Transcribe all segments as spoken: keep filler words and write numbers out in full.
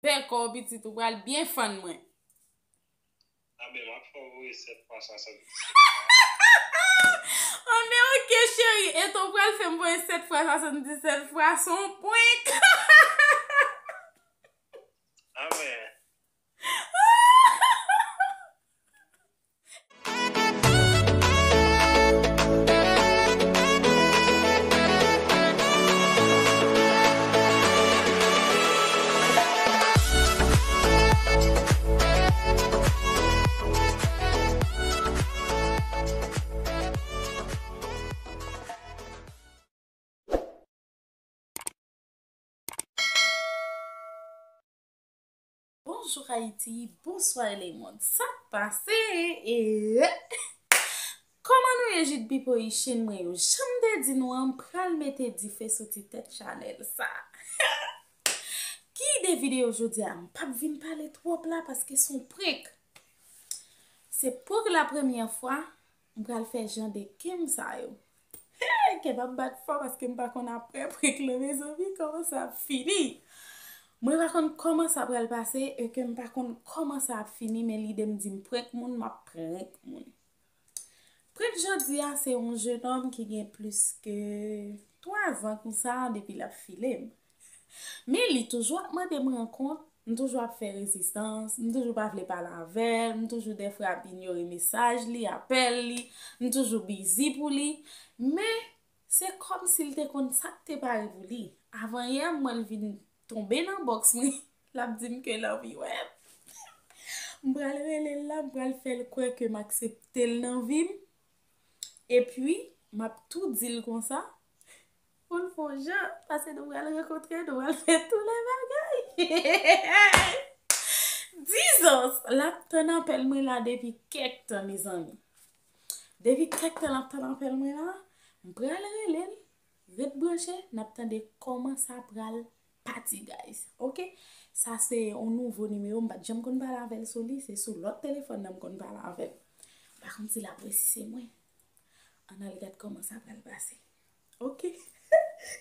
Bèl kò w pitit, ou pral byen fann mwen. Anben, m ap fè w voye sèt fwa swasanndiz. Anben, oke, cheri. Etan w pral fè m voye sèt fwa swasanndiz sèt fwa, se yon prank. Anben. Bonjou Ayiti, bonswa lemonn. Sa k pase? E kòman nou ye, Jid Pipo Ichin mwen yo? Jan m te di nou an, m pral mete dife sou ti tèt chanèl sa. Ki ide videyo jodi a? M p ap vin pale twòp la paske se yon prank. Se pou la premyè fwa m pral fè jan de kem sa yo. Hey, kè m ap bat fò paske m pa konn apre prank lan, mezanmi, kòman sa ap fini. Mwen pa konn kòman sa pral pase e ke m pa konn kòman sa ap fini, men lide m di m prank moun, m ap prank moun. Prank jodi a se yon jenòm ki gen plis ke twa zan konsa depi l ap file m. Men li toujou ap mande m rankont, m toujou ap fè rezistans, m toujou pa vle pale avè l, m toujou dèfwa ap inyore mesaj li, apèl li, m toujou bizi pou li. Men se kòmsi l te konn sa k te pare pou li. Avanyè m wè l vin tonbe nan bòks mwen, l ap di m ke l anvi wè m. M pral rele l la, m pral fè l kwè ke m aksepte l nan vi m. Epi, m ap tou di l konsa, pou l fè yon jan, paske nou pral rankontre, nou pral fè tout lè bagay. Dizans, l ap tann apèl mwen la depi kèk tan, mezanmi. Depi kèk tan l ap tann apèl mwen la, m pral rele l, ret branche, n ap tande kòman sa pral pati, guys. Oke? Sa se yon nouvo nimewo, m pa t janm konn pale avè l sou li, se sou lòt telefòn nan m konn pale avè l. M pa konn si l ap wè si se mwen. Ann al gad kòman sa pral pase. Oke.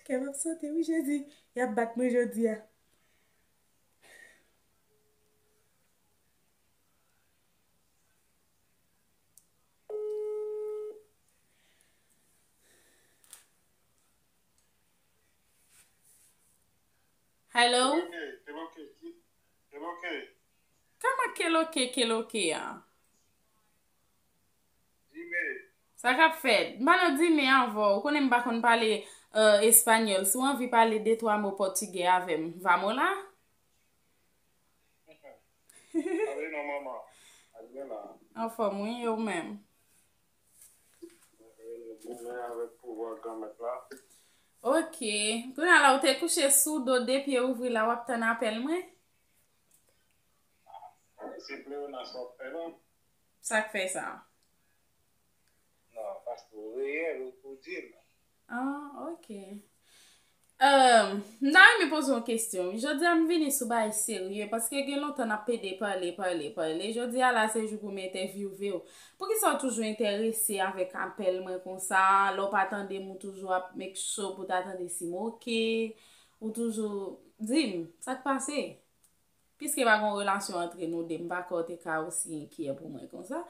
Kè m ap sote, wi, Jezi. Y ap bat mwen jodi a. Hello? Keloke, keloke, keloke. Kòman keloke, keloke a? Dime. Sa k ap fèt? M pa nan dime avè w. Ou konnen m pa konn pale, euh, espanyòl. Si w anvi pale de twa mo pòtigè avè m, vamos lá? Ale non, manman. Al byen la. Anfòm, wi, e ou menm? Goumen avèk pouvwa Granmèt la. Oke. Kounye a la, ou te kouche sou do, de pye ouvri la, w ap tann apèl mwen? Se Cléona sa w ap fè la? Sa k fè sa? Non, paske w reyèl, ou tou di l. Ah, oke. Ahn, m ta renmen poze w yon kesyon. Jodi a m vini sou bagay serye, paske gen lontan n ap pede pale, pale, pale. Jodi a la, se jou pou m entèvyouve w. Poukisa w toujou enterese avèk apèl mwen konsa? Lè w pa tande m, ou toujou ap make sure pou w ta tande si m oke. Ou toujou, di m, sa k pase? Piske pa gen relasyon antre nou de, m pa kwè w te ka osi enkyè pou mwen konsa.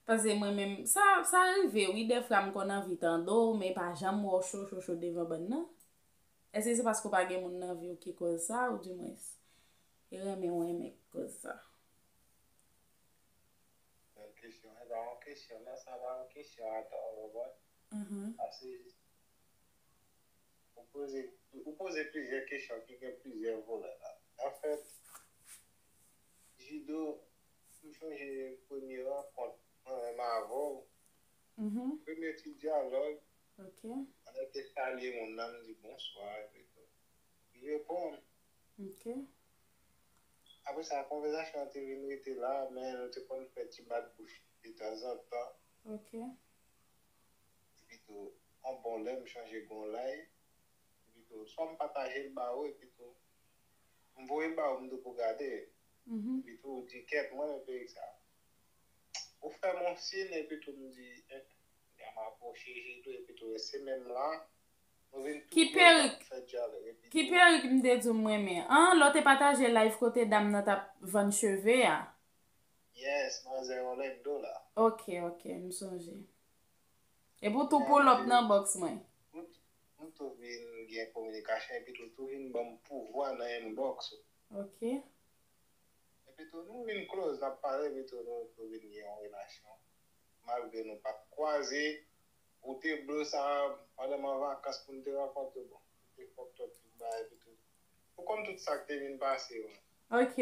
Paske mwen menm, sa, sa rive, wi, dèfwa m konn anvi tande w, men pa janm wè w cho, cho, cho devan bann nan. Èske se paske w pa gen moun nan vi w ki kòz sa, oudimwens, e renmen w renmen ki kòz sa? Bèl kesyon. E pa yon kesyon, non, sa pa yon kesyon atò, ou konprann? Mhm. Paske ou poze, ou poze plizyè kesyon ki gen plizyè volè ladan. Anfèt, Jido, m chonje premye rankont mwen menm avè w. Mhm. Premye ti dyalòg, oke, mwen te salye moun nan, m di, "Bonswa," epi tou. Li reponn. Oke. Apre sa, konvèsasyon an te vin rete la, men nou te konn fè ti bat bouch detanzantan. Oke. Epi tou, yon bon lè, m chanje gen yon live. Epi tou, swa m pataje l ba ou, epi tou, m voye l ba ou, m di w pou gade. Mhm. Epi tou, ou di, "Kèt, mwen renmen peyi sa." Ou fè m yon siy, epi tou, m di, eh, m apwoche Jido, epi tou, se menm la, Nou vin tou Ki perik? Fè dyalòg epi Ki tou perik m te di w m renmen an? Lè w te pataje live kote dam nan t ap vann cheve a. Yes, manzè Orlando la. Ok, ok, m sonje. Epi w tou pull up nan box mwen. Nou, nou tou vin gen kominikasyon epi tou, tou vin ban m pouvwa nan inbox ou. Ok. Epi tou, nou vin close, n ap pale, epi tou, nou tou vin gen yon relasyon. Malgre nou pa t kwaze, ou te ble sa, pandan m an vakans pou n te rankontre, bon, te fòk twòp tout bagay, epi tou. Ou konn tout sa k te vin pase yo. Ok.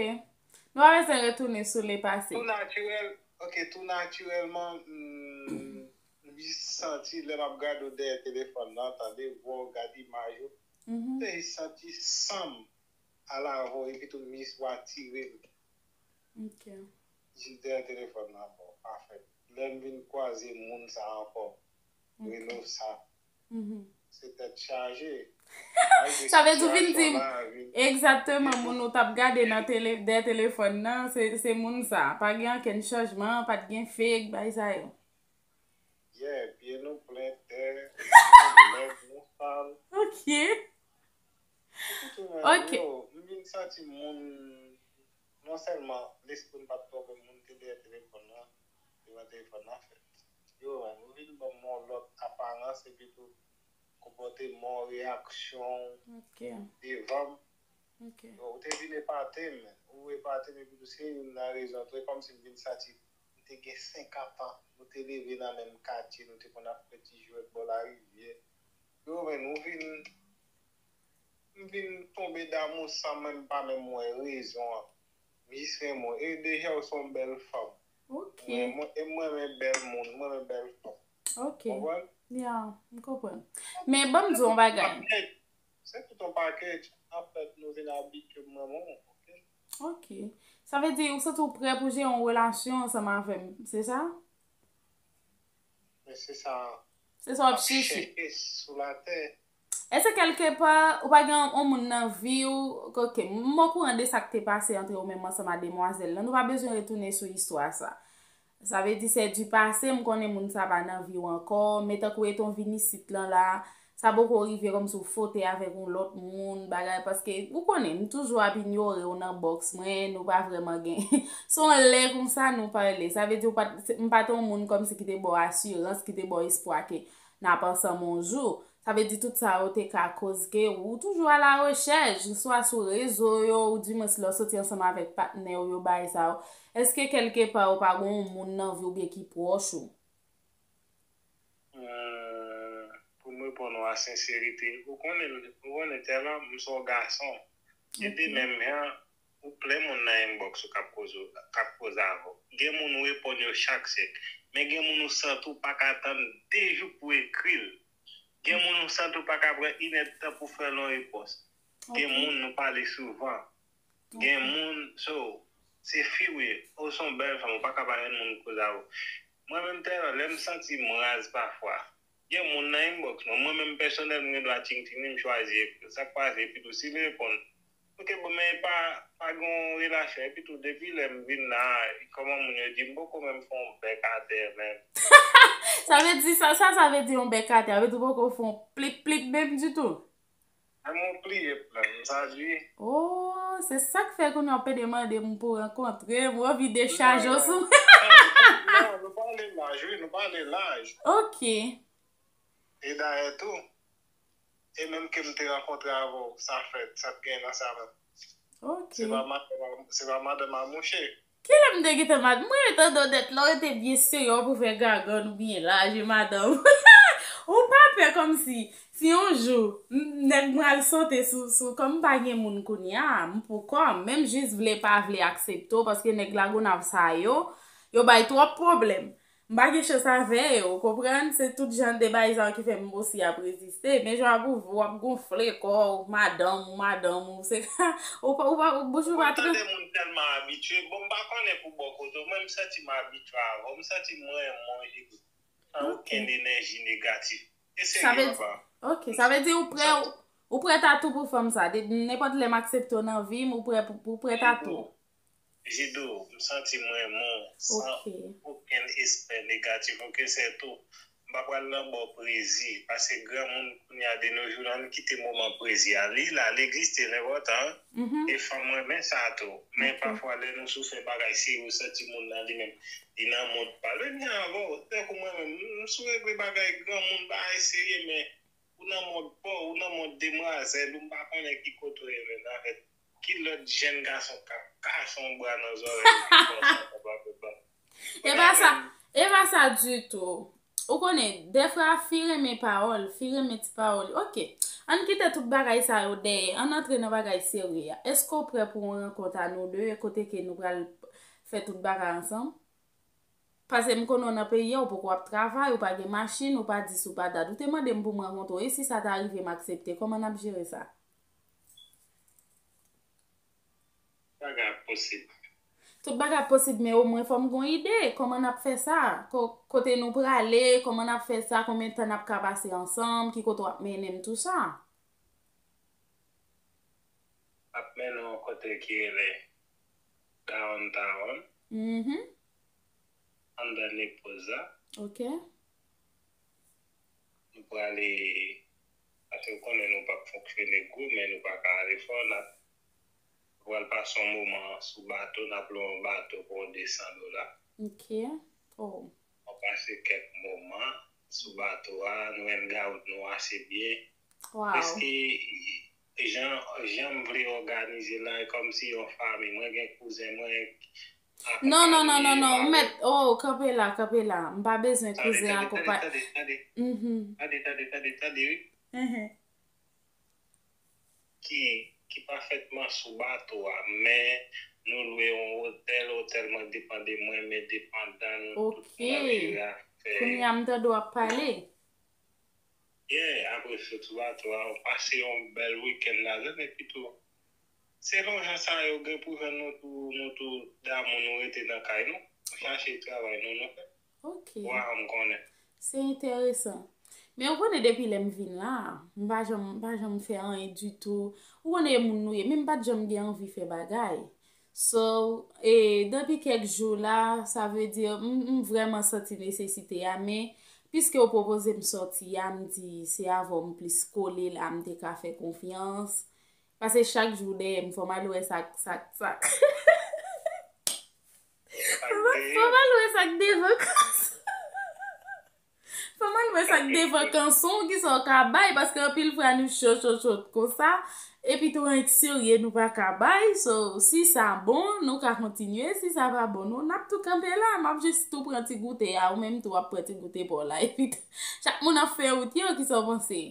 Nou pa bezwen retounen sou le pase. Tou natirèl, ok, tou natirèlman, m, m jis santi lè m ap gade w dèyè telefòn nan, tande vwa w, gade imaj ou. Mhm. M te jis santi san m al avè w, epi tou m jis w atire m. Ok. Jis dèyè telefòn nan, bon, pa fèt. Lè m vin kwaze moun sa ankò, Ok. Reno sa. Mhm. Se tèt chaje. Sa vle di w vin di m, egzakteman, moun ou t ap gade nan tele, dèyè telefòn nan, se, se moun sa. Pa gen ankenn chanjman, pa t gen fake, bagay sa yo. Yeah, pye nou plen tè, nou lèd, nou sal. Ok. Epi tou, men, Ok. Yo, m vin santi moun, non sèlman lespri m pa t twò bon, moun te dèyè telefòn nan, devan telefòn nan fèt. Yo, men, nou vin ban m yon lòt aparans, epi tou, konpòteman w, reyaksyon w Ok. devan m. Ok. Yo, ou te vin epate m, ou epate m, epi tou, se youn nan rezon tou, e kòmsi m vin santi, m te gen senkant an, nou te leve nan menm katye, nou te konn ap fè ti jwèt bò larivyè. Yo, men, nou vin M vin tonbe damou san menm pa menm wè rezon an. M jis renmen w. E deja w se yon bèl fanm. Ok. M renmen, e m renmen bèl moun, m renmen bèl fanm. Ok. Konprann? Ya, m konprann. Men ban m di w yon bagay. Se tout yon package. Anfèt, nou vin abitye m renmen w, ok? Ok. Sa vle di, ou santi w prè pou jere yon relasyon ansanm avè m, se sa? Men se sa. Se sa w ap chèche. Chèche sou latè. Èske kèlkepa, ou pa gen yon moun nan vi w, ok, m okouran de sa k te pase antre ou menm ansanm a demwazèl lan, nou pa bezwen retounen sou istwa sa. Sa vle di, c'est du passé, m konnen moun sa pa nan vi w ankò, men tankou etan w vin isit lan la, sa poko rive kòmsi w fote avèk yon lòt moun, bagay, paske ou konnen, m toujou ap inyore w nan bòks mwen, nou pa vrèman gen, se yon lè konsa nou pale, sa vle di w pa t, m pa t yon moun kòmsi ki te ba w asirans, ki te ba w espwa ke n ap ansanm yon jou. Sa vle di tout sa yo te ka koz ke ou toujou a la rechèch, swa sou rezo yo, ou dimwens lè w soti ansanm avèk patnè w yo, bagay sa yo. Èske kèlkepa ou pa gen yon moun nan vi w oubyen ki pwòch ou? Hmm, pou m reponn ou a senserite, ou konnen, ou konnen tèlman m se yon gason. Epi Ok. menm jan, ou plen moun nan inbox ou k ap koze, k ap koze avè w. Gen moun ou reponn yo chak sèk. Men gen moun ou santi w pa ka tann de jou pou ekri l. Gen moun ou santi w pa ka pran inèdtan pou fè l yon repons. Gen Ok. moun nou pale souvan. Gen Ok. moun, so, se fi w ye, ou se yon bèl fanm, ou pa ka pa jwenn moun koze avè w. Mwen menm tèlman, lè m santi m raz pafwa, gen moun nan inbox mwen, mwen menm pèsonèl, m gen dwa tching tching li, m chwazi ekri l. Sa k pase, epi tou, si l reponn, ok, bon, men pa, pa gen yon relasyon, epi tou, depi lè m vin la, kòman moun yo di, m poko menm fè yon bèk atè menm. Sa vle di, sa, sa, sa vle di yon bèk atè, vle di ou poko fè yon plik plik menm ditou. Menm ou bliye plan, m salye. Oh, se sa k fè kounye a w pede mande m pou rankontre m, ou anvi dechaje w sou mwen. Non, nou pale laj, wi, nou pale laj. Ok. E dayè tou, e menm ke m te rankontre avè w, sa fèt, sa t gen nan sa menm. Ok. Se pa madanm, se pa madanm a mouche. Kilè m te gentan mad-, mwen rete anndan nèt la, w rete byen serye, w pou fè gagann ou byen laj e madanm. Ou pa pè kòmsi, si yon jou, m, nèg mwen al sote sou, sou, kòm m pa gen moun kounye a, m pou kò m, men m jis vle pa vle aksepte w, paske nèg Lagonav sa yo, yo bay twòp pwoblèm. M pa gen chans avè yo, ou konprann? Se tout jan de bagay sa yo ki fè m osi ap reziste. Men jan w ap ouvri, w ap gonfle kò w, madanm ou, madanm ou, se, ou pa, ou pa, bouch ou pa tande moun tèlman abitye. Bon, m pa konnen pou bò kote w, mwen, m santi m abitye avè w, m santi m renmen w, Jidou. San Ok. okenn enèji negatif. E Sa serye, vle di, papa. ok, sa vle di ou prè, ou, ou prèt a tou pou fanm sa. De, nenpòt lè m aksepte w nan vi m, ou prè pou, ou prèt a tou. Jidou, m santi m renmen w san Ok. okenn espè negatif, ok, sè tou. m pa pral nan bò prezi. Paske granmoun kounye a de nos jours, ann kite moman prezi a. Li la, li egziste, l enpòtan. E fanm renmen sa tou. Men pafwa, lè nou sou fè bagay serye, ou santi moun nan li menm, li nan mond pa l. Menm jan avè w, tankou mwen menm, m sou regle bagay granmoun, bagay serye, men ou nan mond pa w, ou nan mond demwazèl, ou m pa konnen ki kote w ye, men nan fèt, ki lòt jèn gason k ap kase yon bra nan zòrèy ou ki fè w sa konprann ou ban. E pa sa, e pa sa ditou. Ou konnen, dèfwa fi renmen pawòl, fi renmen ti pawòl. Ok, ann kite tout bagay sa yo dèyè, ann antre nan bagay serye a. Èske w prè pou yon rankont a nou de, kote ke nou pral fè tout bagay ansanm? Paske m konnen w nan peyi a, ou poko ap travay, ou pa gen machin, ou pa dis, ou pa dat. Ou te mande m pou m rankontre w, e si sa ta rive m aksepte, kòman n ap jere sa? Bagay ap posib. Tout bagay ap posib, men omwen fò m gon ide. Kòman n ap fè sa? Ko- kote nou prale? Kòman n ap fè sa? Konbyen tan n ap ka pase ansanm? Ki kote w ap mennen m? Tou sa. Ap mennen w yon kote ki rele Downtown, Mhm. Anndan Nepoz la. Ok. Nou prale, paske w konnen nou p ap fonksyone gwo, men nou pa ka ale fò. N ap, nou pral pase yon moman sou bato, n ap lwe yon bato pou yon de san dola. Ok. Oh. Nou pase kèk moman sou bato a, nou hang out nou ase byen. Wow. Paske jan, jan m vle òganize la, e kòmsi yon fanmi. Mwen gen kouzen mwen, Non, non, non, non, non, ou mèt, oh, kanpe la, kanpe la. M pa bezwen kouzen akonpay. Tande, tande, tande, tande, tande, wi. Ki, ki pafètman sou bato a, men nou lwe yon otèl, otèl mwen depann de mwen, men depandan nou tout, nou ap jere afè yo. Kounye a m tande w ap pale. Yeah, apre sot sou bato a, ou pase yon bèl wikenn ladann, epi tou, selon jan sa yo gen pou jwenn nou tou, nou tou damou nou rete nan kay nou, nou chache travay nou, nou fè. Ok. Wa, m konnen. Se enteresan. Men ou konnen depi lè m vin la, m pa janm, m pa janm fè anyen ditou. Ou konnen e moun nou ye, men m pa t janm gen anvi fè bagay. So, e, depi kèk jou la, sa vle di, m, m vrèman santi nesesite a, men piske ou pwopoze m sòti a, m di se avè w m plis kole la, m te ka fè konfyans. Paske chak jou dèyè m, fò m al wè sa k, sa k, sa k. Fò m al, fò m al wè sa k devan kanson. Fò m al wè sa k devan kanson, kisa w ka bay, paske anpil fwa nou cho, cho, cho konsa. Epi tou, anyen k serye nou pa ka bay. So, si sa bon, nou ka kontinye. Si sa pa bon, nou, n ap tou kanpe la. M ap jis tou pran ti goute a, ou menm tou w ap pran ti goute pa w la. Epi tou, chak moun ap fè wout yo, kisa w panse?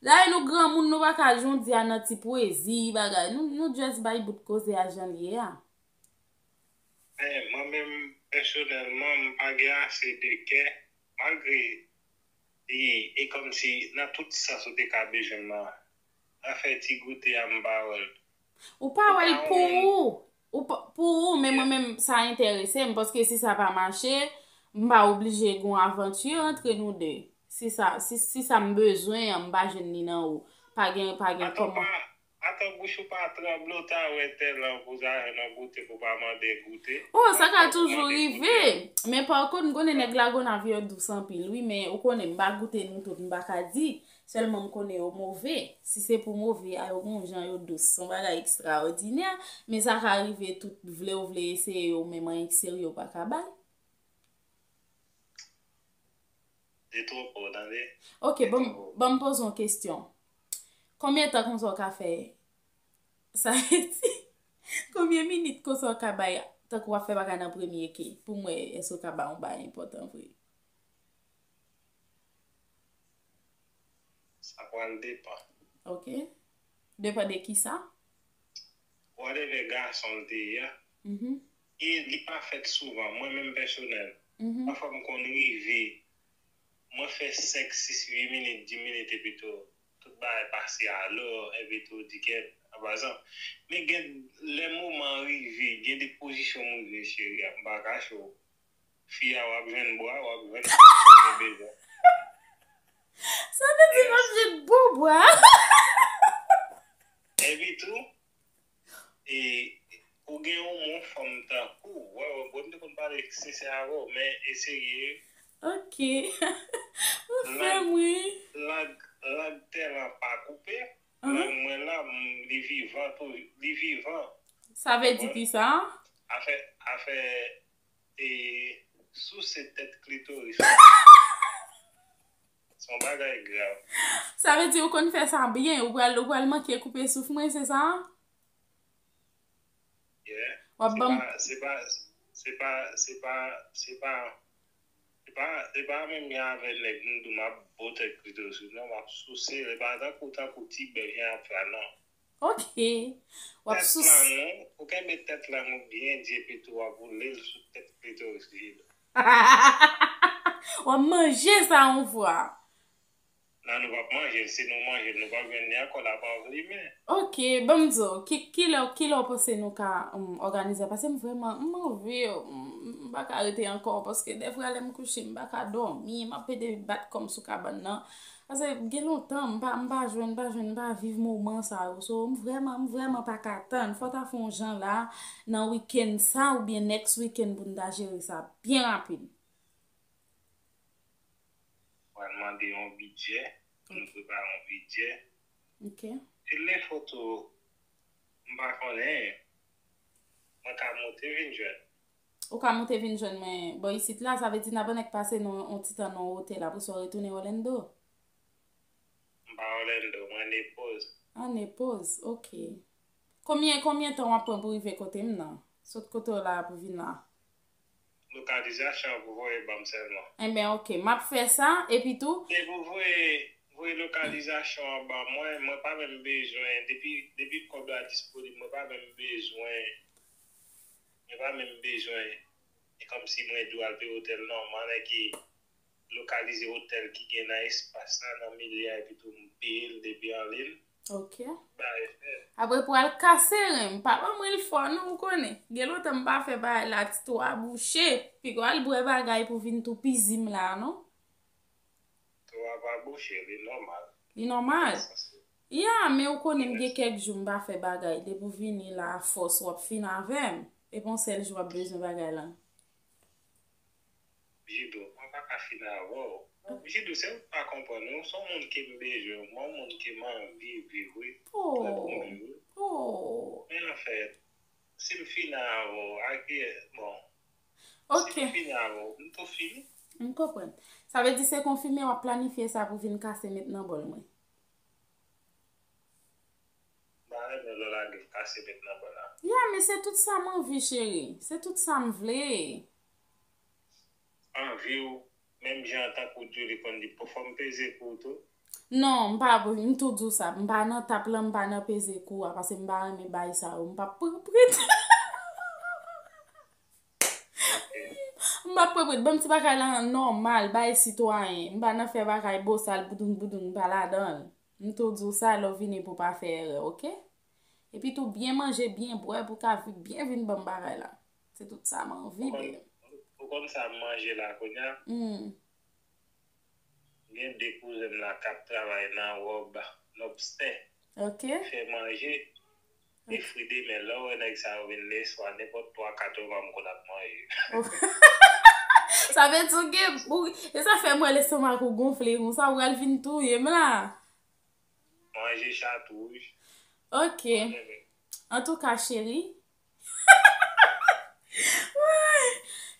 Dayè nou granmoun, nou pa ka jodi a nan ti pwezi, bagay. Nou, nou just bay bout koze a jan l ye a. Men, mwen menm, pèsonèlman, m pa gen ase de kè, malgre li, e kòmsi nan tout sans ou te ka bezwen m nan, afè ti goute a, m pa wè l. Ou pa wè l pou ou. Ou pa, pou ou, men mwen menm, sa enterese m, paske si sa pa mache, m pa oblije gon avanti antre nou de. Si sa, si, si sa m bezwen an, m pa jwenn li nan ou. Pa gen, pa gen kòman. Atann bouch ou pa tranble, ou ta wè tèl an pou sa, nan goute pou pa mande goute. Oh, sa ka toujou rive. Men pa kont, m konnen nèg Lagonav yo dous anpil, wi, men ou konnen, m pa goute nou tout, m pa ka di. Sèlman m konnen yo move. Si se pou move a, yo gon jan yo dous. Se yon bagay ekstraòdinè. Men sa ka rive tout, vle ou vle eseye yo, men anyen k serye ou pa ka bay. Detwonpe w, tande. Ok, ban m, ban m poze yon kesyon. Konbyen tan konsa w ka fè? Sa vle di, konbyen minit konsa w ka bay, tankou w ap fè bagay nan premye ke, pou m wè èske w ka bay yon bagay enpòtan vre? Sa pral depann. Ok. Depann de kisa? Whatever gason l te ye a. Mhm. E li pa fèt souvan. Mwen menm pèsonèl, mhm, pafwa m konn rive, mwen fè senk, sis, uit minit, dis minit, epi tou, tout bagay pase alò, epi tou, di kèt, anpazan. Men gen lè moman an rive, gen de pozisyon m rive, cheri a, m pa kache w. Fi a, w ap jwenn bwa, w ap jwenn sa w bezwen. Sa vle di m ap jwenn bon bwa. Epi tou, e, ou gen yon bon fanm tankou, wè, wè, bon, m te konn pale sensè avè w, men eseye, Ok. Ou fè m ri. Lang, lang tèlan pa koupe. Lang mwen la, m, li vivan tou, li vivan. Sa vle di ki sa? Afè, afè, e, souse tèt klitoris. Se yon bagay grav. Sa vle di ou konn fè sa byen, ou pral, ou pral manke koupe souf mwen, se sa? Yeah. W ap ban m. Se pa, se pa, se pa, se pa, se pa, se pa, se pa menm jan avè nèg m di w m ap bo tèt klitoris ou, non, m ap souse l, e pa tankou, tankou ti bèf jan y ap fè a, non. Ok. W ap souse. Tèt lang, ou kenbe tèt lang ou byen di epi tou w ap woule l sou tèt klitoris li. W ap manje sa yon fwa. Non, nou p ap manje l. Si nou manje l, nou p ap jwenn li ankò, l ap anvlimen. Ok, ban m di w, ki, kilè, kilè w panse nou ka, um, òganize? Paske m vrèman, m anvi, m, m pa ka rete ankò, paske dèfwa lè m kouche, m pa ka dòmi, m ap pede bat kò m sou kabann nan. Paske gen lontan, m pa, m pa jwenn, m pa jwenn, m pa viv moman sa yo. So, m vrèman, m vrèman pa ka tann. Fò ta fè yon jan la, nan wikenn sa, oubyen next weekend pou n ta jere sa byen rapid. Pral mande yon bidjè, pou nou prepare yon bidjè. Ok. Fil de foto, m pa konnen, mwen ka monte vin jwenn. Ou ka monte vin jwenn mwen bò isit la, sa vle di n ap annik pase nan yon ti tan nan yon otèl, apre sa w retounen Orlando. M pa Orlando, mwen Naples. Ah, Naples, ok. Konbyen, konbyen tan w ap pran pou rive kote m nan? Sot kote w la pou vin la? Lokalizasyon an pou voye ban m sèlman. Enben, ok, m ap fè sa, epi tou. Depi w voye, voye lokalizasyon an ban mwen, mwen pa menm bezwen, depi, depi kòb la disponib, mwen pa menm bezwen, mwen pa menm bezwen, e kòmsi mwen dwe al peye otèl, non, mwen annik lokalize otèl ki gen nan espas la, nan milye a, epi tou m peye l depi an liy. Ok. Bagay fèt. Apre pou al kase ren m, pa ban mwen l fò non, ou konnen. Gen lontan m pa fè bagay la, ti twa bouche. Piga w al bwè bagay pou vin toupizi m la, non? Twa pa bouche, li nòmal. Li nòmal? Ya, men ou konnen m gen kèk jou m pa fè bagay. Depi w vini la, fòs w ap fin avè m. E pa yon sèl jou w ap bezwen bagay la. Jidou, mwen pa ka fin avè w. Jidou, se ou k pa konprann, wi. Ou se yon moun ke m bezwen, mwen yon moun ke m anvi viv, wi. Trè bon, wi. Oh. Men anfèt, si m fin avè w, a kiyès, bon. Ok. Si m fin avè w, m tou fini. M konprann. Sa vle di se konfime w ap planifye sa pou vin kase met nan bòl mwen. M pa renmen lè w lage m kase met nan bòl la. Ya, men se tout sa m anvi, cheri. Se tout sa m vle. Anvi w, menm jan tankou Julie konn di, pou fò m peze kou w tou. Non, m pa, m tou di w sa. M pa nan tap lan, m pa nan peze kou a, paske m pa renmen bagay sa yo. M p ap pran prit. M p ap pran prit. Ban m ti bagay la nòmal, bagay sitwayen. M pa nan fè bagay bosal, boudoung, boudoung, m pa ladan l. M tou di w sa, lè w vini pou w pa fè erè, ok? Epi tou, byen manje, byen bwè, pou w ka vi-, byen vin ban m bagay la. Se tout sa m anvi, bebe. Ou konn sa m manje la kounye a? Hmm. Gen de kouzen m la k ap travay nan wòb lobstè. Ok. Fè manje. E fri demen, lè w wè nèg sa yo vin leswa, nenpòt twa, kat ou va m konn ap manje. Sa vle di w gen, ou, e sa fè m wè lestomak ou gonfle konsa, ou pral vin touye m la. Manje chat wouj. Ok. Antouka, cheri. Woy!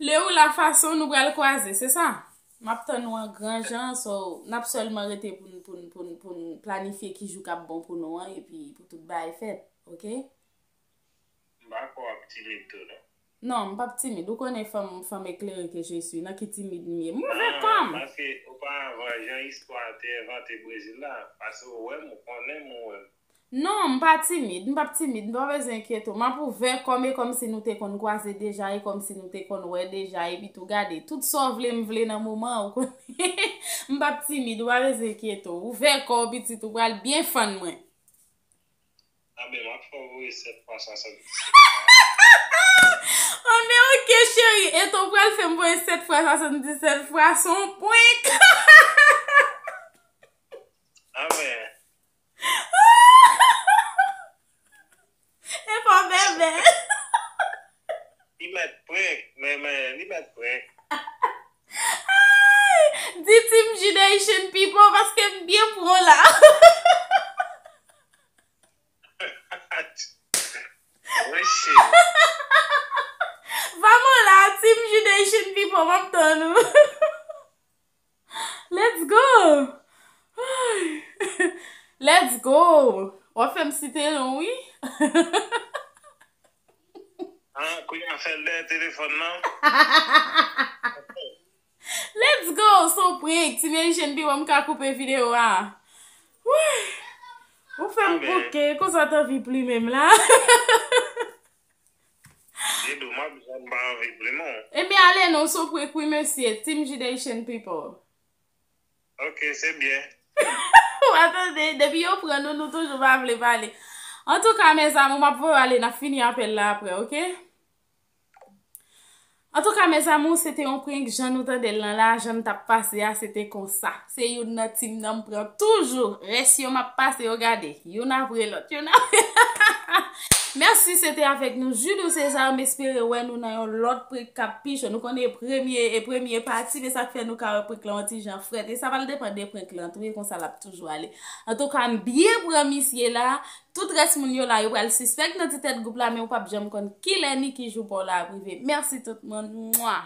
Le ou la fason nou pral kwaze, se sa? M ap tann ou an gran jan, so, n ap sèlman rete pou n, pou n, pou n, pou n planifye ki jou k ap bon pou nou an, epi pou tout bagay fèt, ok? M pa kwè w ap timid tou, non. Non, m p ap timid. Ou konnen fanm, fanm eklere ke je suis. Nan ki timid m ye? M ouvè kò m. Paske, oparavan, jan istwa a te envante Brezil la, paske ou wè m, ou konnen m, ou wè m. Non, m pa timid, m p ap timid, m pa bezwen enkyete w. M ap ouvè kò m, e kòmsi nou te konn kwaze deja, e kòmsi nou te konn wè deja, epi tou gade, tout sa w vle, m vle nan moman an, ou konnen. M p ap timid, ou pa bezwen enkyete w. Ouvè kò w, pitit, ou pral byen fann mwen. Anben, m ap fè w voye sèt fwa swasanndisèt. Anben, ok, cheri. Eto pral fè m voye sèt fwa swasanndisèt fwa, se yon prank. Anben. E pa bèbè. Li mèt prank, men, men, li mèt prank. Di Team Jude Haitian People paske m byen pran w la. Wi, cheri. Vamo la, Team Jude Haitian People, m ap tann ou. Let's go! Let's go! W ap fè m site non, wi. Ah, kounye a fè l dèyè telefòn nan. Let's go! Sou prank, Team Haitian People, m ka koupe videyo a. Wouy! Ou fè m bouke, konsa t anvi plimen m la. Di dou, m ap janm pa anvi plimen w. Ebyen, ale non, sou prank, wi, mesye. Team Jude Haitian People. Ok, se byen. Ou pa tande, depi yo pran nou, nou toujou pa vle pale. Antouka, mes amours, m ap voye w ale, n ap fini apèl la apre, ok? Antouka, mes amours, se te yon prank, jan nou tande l lan la, jan n t ap pase a, se te konsa. Se youn nan team nan m pran toujou. Rès yo m ap pase yo gade. Youn apre lòt, youn apre Mèsi, se te avèk nou, Judo Cesar. M espere wè nou nan yon lòt prank k ap pi cho. Nou konnen e premye, e premye pati, men sa k fè nou ka wè prank lan yon ti jan frèt. E sa pral depann de prank lan tou, e konsa l ap toujou ale. Antouka, m byen pran misye la. Tout rès moun yo la, yo pral sispèk nan ti tèt gwoup la, men ou p ap janm konn kilè ni ki jou pa w la ap rive. Mèsi tout moun. Mwa!